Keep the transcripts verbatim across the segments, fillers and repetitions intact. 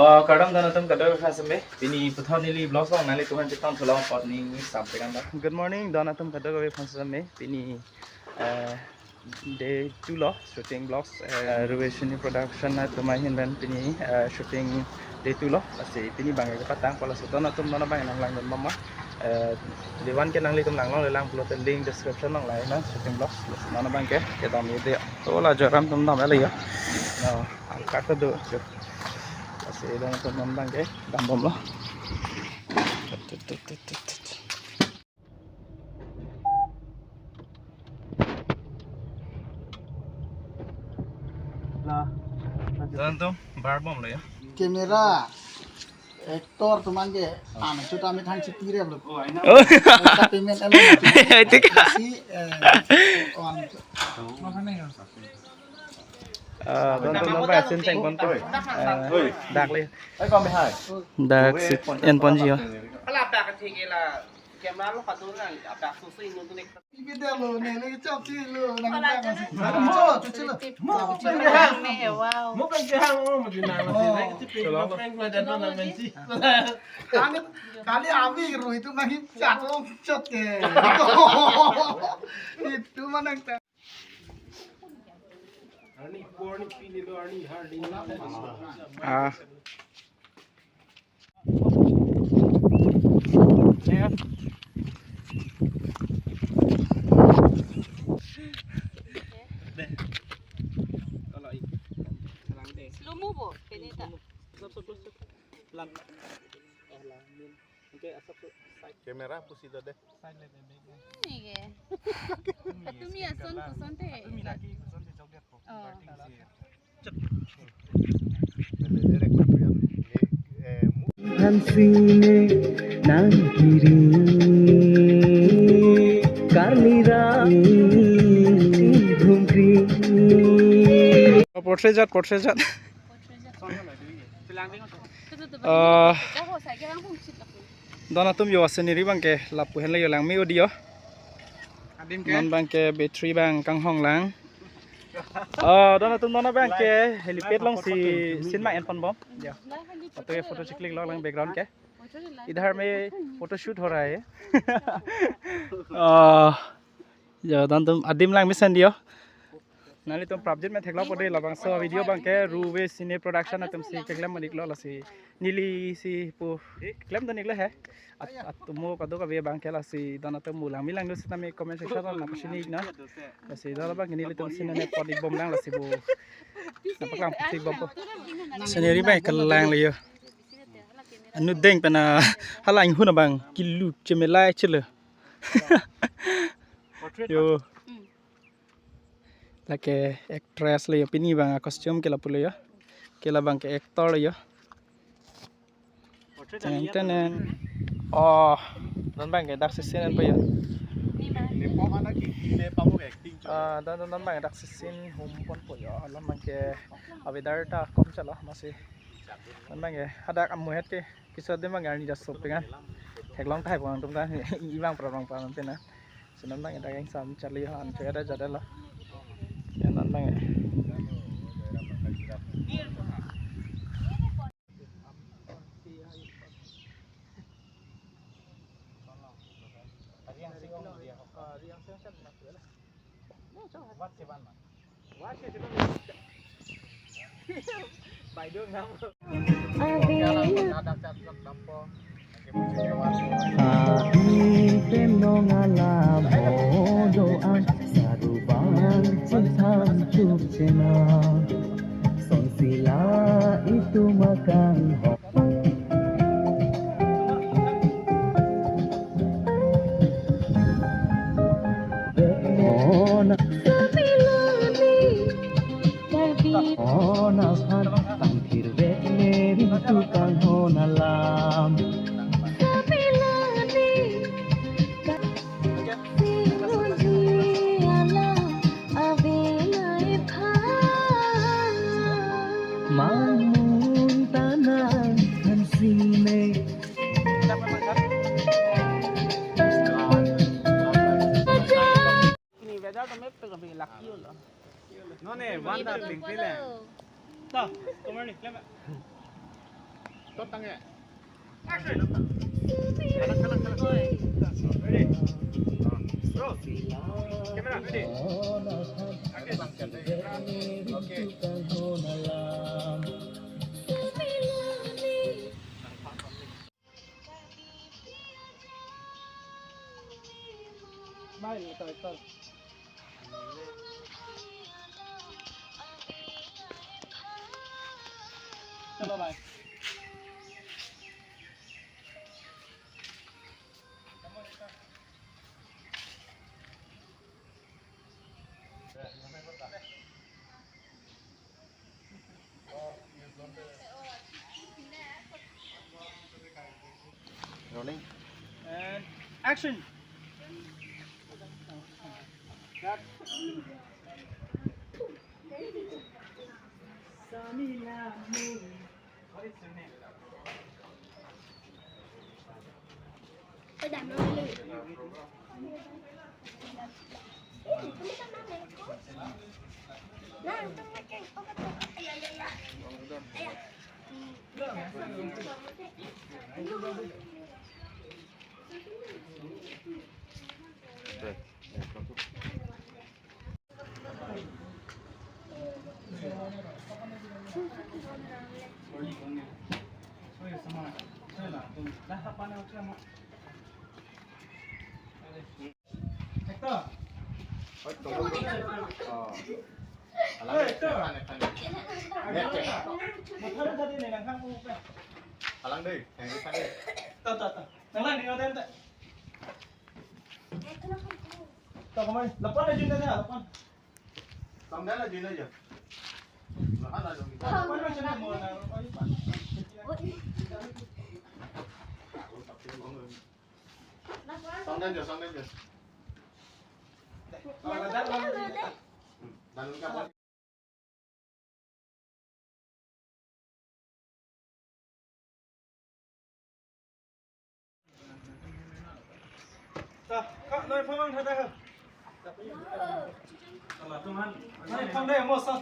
Oh, kardom don atum kadokave aphan seme. Pini puthot neli vlogs along nanglitum aphan chetong thu long apot ning sampai kan da. Good morning don atum kadokave aphan seme. Pini, eh, day two lo shooting vlogs, eh, Ruve Cine Production atum ahin pen pini, eh, shooting day two lo. Lasi pini bang kepatang pala so don atum non abang nanglang dun mama. Eh, day one ke nanglitum langlongle lang pulote link description along lahai na shooting vlogs. Lasi non abang ke kedam ye de. Tola joram atum dam ya la ya. No, angkat tu jo. Lasi don atum non abang ke dambomlo. Tut, tut, tut, tut, tut. Don atum barbomlo ya. Camera, actor atum abang ke, ah, chuta me thang chipire lo. Payment elo. Tik. Si, eh, on. Ah, don atum non abang scene cheng pon tu. Eh, dak le. Dak si en ponji ya. Ibe de lo, ne le chap si lo, nang ta si. Chalo, chalo, chalo. Wow. Kali, kali ami ru itu nang chat lo, chat ke. Itu mana ta. Ah. Slow mo bo, penita. Camera pusi do de. Nige. Atumi ason kosonte. Atumi lagi kosonte joget ko. Oh. Hansine nang kiri karnira bhumkri. Portrait jat, portrait jat. Ah, don atum yo scenery abang ke lapu henlo yo langme odi yo. Non abang ke battery abang kanghong lang. Ah, don atum non abang ke helipad along si scene abang en ponbom. Ya. Photo ke photo cheklik lo lang background ke. Idhar mein photoshoot ho raha hai. Ah, ya don atum adim lang mesen diyo. Nanglitum prapjin me theklongpo de labangso video abang ke Ruve Cine Production atum si keklem manik lo lasi neli si pu keklem dun iklo he. At, atomo kadokave abang ke lasi don atum mo langme lang do sitame comment section along nangpachini iknon. Lasi don abang ke nelitum si nangpon ikbom lang lasi bo. Nangpaklang pik bompo. Scenery abang kelang lo yo. Anu deng pen a hala inghun abang kilu chemelai chelo. Yo. Lake actress lo yo, pini abang a costume ke lapu lo yo. Ke labang ke actor lo yo. Teng tenen. Oh, non abang ke dak si scene enpo yo. Ah, don, don, non abang dak si scene hum ponpo yo. Labang ke a weather ta kom chalo masi. Non abang ke hadak amuhet ke kiso de abang arni jaso pengan. Theklong tahai pon atum ta ibang prabang pon atum na. Senam nang dak ingsam charli han choi ada jadalo. Ya non abang ya. Ai penong alam mo do-an sarubang chitham chuk chena. Son sila itum akangho. Ona, ona phan tangthir vek leri tukang hona lam. Mangmun tanang hansine. Ini weather to mepek kami laki ulo. None, one da pink pile. To, kumar ni, lema. Shot tangge. Action. Kalang, kalang, kalang. Ready. Roll. Camera, ready. Okay. Smile, ito, ito. Chalo, bye. Rolling. And action. Cut. Actor. Oh. Hey, actor. Alang dei, yang kita dei. Ta, ta, ta. Nanglang dei, nanglang dei. Ta, kemana? Lapan aja, ta, lapan. Sambil aja, aja. Lapan aja. Lapan aja, mau nang, lapan aja. Sambil aja, sambil aja. Ta, kak, noi phamang thada ha. Noi phang dei, mo sa.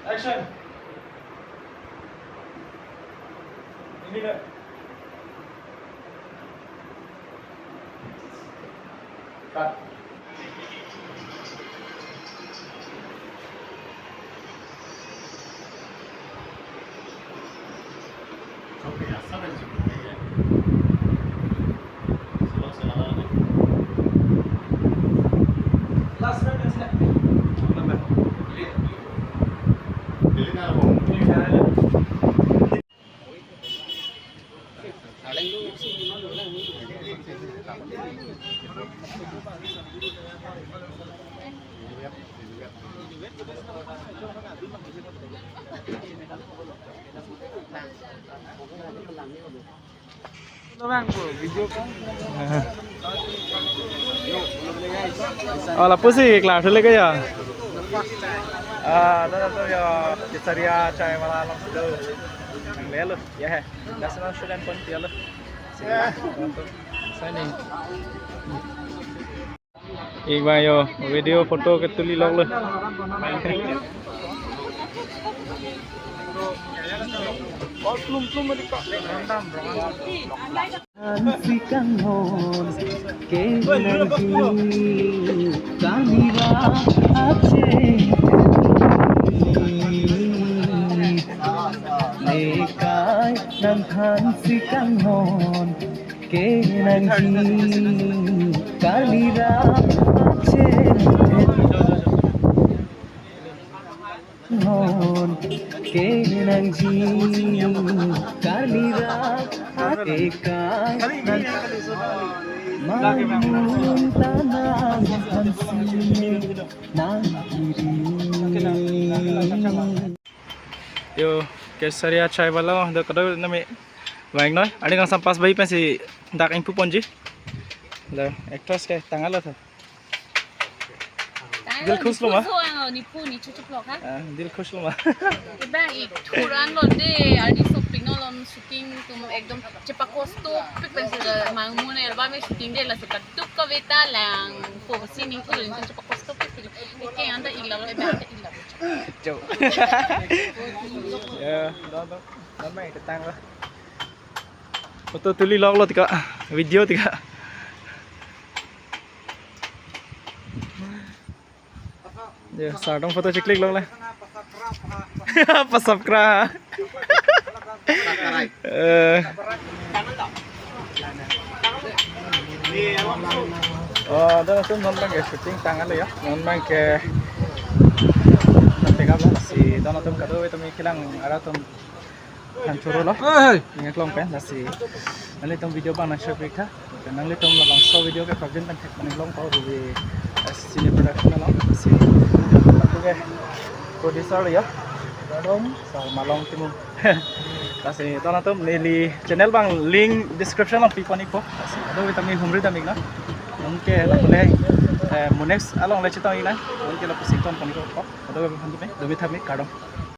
Action. Ini dah. Cut. Last one, that's it. Oh, lapusi klar thule ke ya. Ah, dah, dah, tuh ya, Kesaria Chai wala along sudah. Yang lelo, ya, he. National Student Point ya lo. Signing. Ikbang yo, video photo ketuli lok lo. Thansi kanghon ke nangji kanira ache nekai nang thansi kanghon ke nangji kanira ache. Hon ke nangji kanira atekai nang mamun tanang hansi nang kiri. Yo, Kesaria Chai wala do kado nami. Baik noi, ani kang sampas bayi pensi dak ingpu ponji. Lo, actress ke tanglo tha. Dil khush lo ma? Khush lo ang, ni pu ni chuchup lo ha? Ah, dil khush lo ma? Iba ik thuran lo de, ani shopping lo shooting tu. Mune album shooting de lasi kaduk kave ta lang po sini thulin kan cepak kos to pe. Ike anta iklalo, ebe anta iklalo. Cho. Ya, lo lo. Lo mai ketang lo. Photo tuli lok lo tika, video tika. Ya, sardong photo chiklik lok le. Pasap kra. Eh. Oh, don atum non bang ke shooting tang alo ya. Non bang ke tang tegap lo si don atum kado itu mi kilang ara atum han choro lo. Hei. Ingat long pen lasi. Nanglitum video bang nang share pik tha. Nanglitum labangso video ke prajin pen thek maning long pau rubi sini production lo lasi. Oke. Producer ya. Dong, Sar Malong Timung. Lasi don atum neli channel bang link description lo pi pon ikpo. Lasi ado vitamin humri damik na. Nonke la pole eh, mo next along le chitang ina. Nonke la pusing ton pon ikpo. Ado vitamin, do vitamin kardom.